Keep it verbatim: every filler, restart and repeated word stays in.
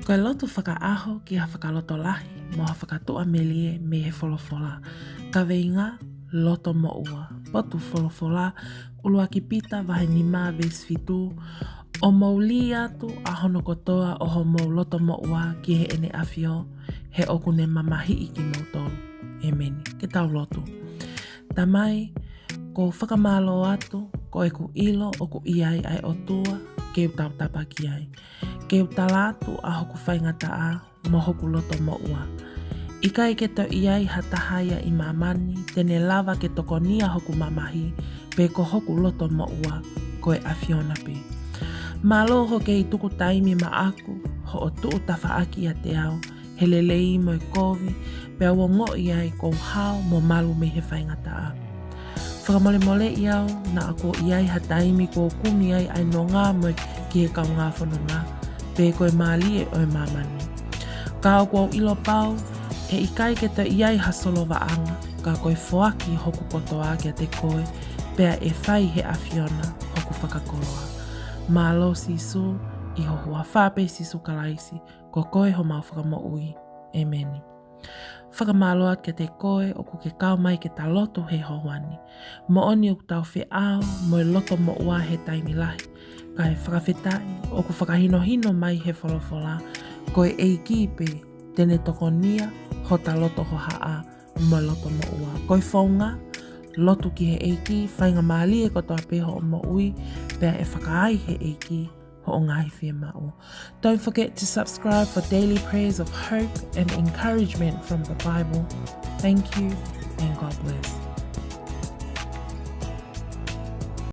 Ko e lotu fakaʻaho ki ha fakalotolahi mo ha fakatuʻamelie mei he folofola. Kaveinga: Loto Moʻua. Potu folofola: ʻUluaki Pita vahe nima veesi fitu: ʻO mou lī atu ʻa hono kotoa ʻo homou loto moʻua ki Heʻene ʻAfio, he ʻoku ne mamahiʻi kimoutolu. ʻĒmeni. Ke tau lotu. Tamai, ʻoku ou fakamālō atu, ko ʻeku ʻilo ʻoku ʻi ai ʻa e ʻOtua ke u tautapa ki ai. Ke u tala atu ʻa hoku faingataʻa mo hoku loto moʻua. ʻIkai ke toe ʻi ai ha taha ia ʻi māmani te ne lava ke tokonia hoku mamahi, pe ko hoku loto moʻua, ko e ʻAfiona pē. Mālō hoʻo kei tuku taimi maʻaku, hoʻo tuʻu tafaʻaki ʻiate au he lelei mo e kovi, pea u ongoʻi ai ʻoku ou hao mo malu mei he faingataʻa. Fakamolemoleʻi au naʻa kuo ʻi ai ha taimi kuo u kumi ai ʻa e nonga mo e ki he kaungā fononga, pe ko e mālie ʻo e māmani. Ka ʻoku ou ʻilo pau ʻe ʻikai ke toe ʻi ai ha solovaʻanga, ka ko e foaki hoku kotoa kiate koe, pea ʻe fai ʻe he ʻAfiona hoku fakakoloa. Mālō Sīsū, ʻi ho huafa pē Sīsū Kalaisi, ko koe homau Fakamoʻui. ʻĒmeni. Fakamālō atu kiate koe ʻoku ke kau mai ke ta lotu he houa ni. Moʻoni ʻoku tau feʻao mo e loto moʻua he taimi lahi. Kae fakafetaʻi ʻoku fakahinohino mai he folofola, ko e ʻEiki pē te ne tokonia hota loto hohaʻa mo e loto moʻua. Ko e founga, lotu ki he ʻEiki, faingamālie kotoa pē hoʻo moʻui, pea ʻe fakaai ʻe he ʻEiki hoʻo ngaahi fiemaʻu. Don't forget to subscribe for daily prayers of hope and encouragement from the Bible. Thank you and God bless.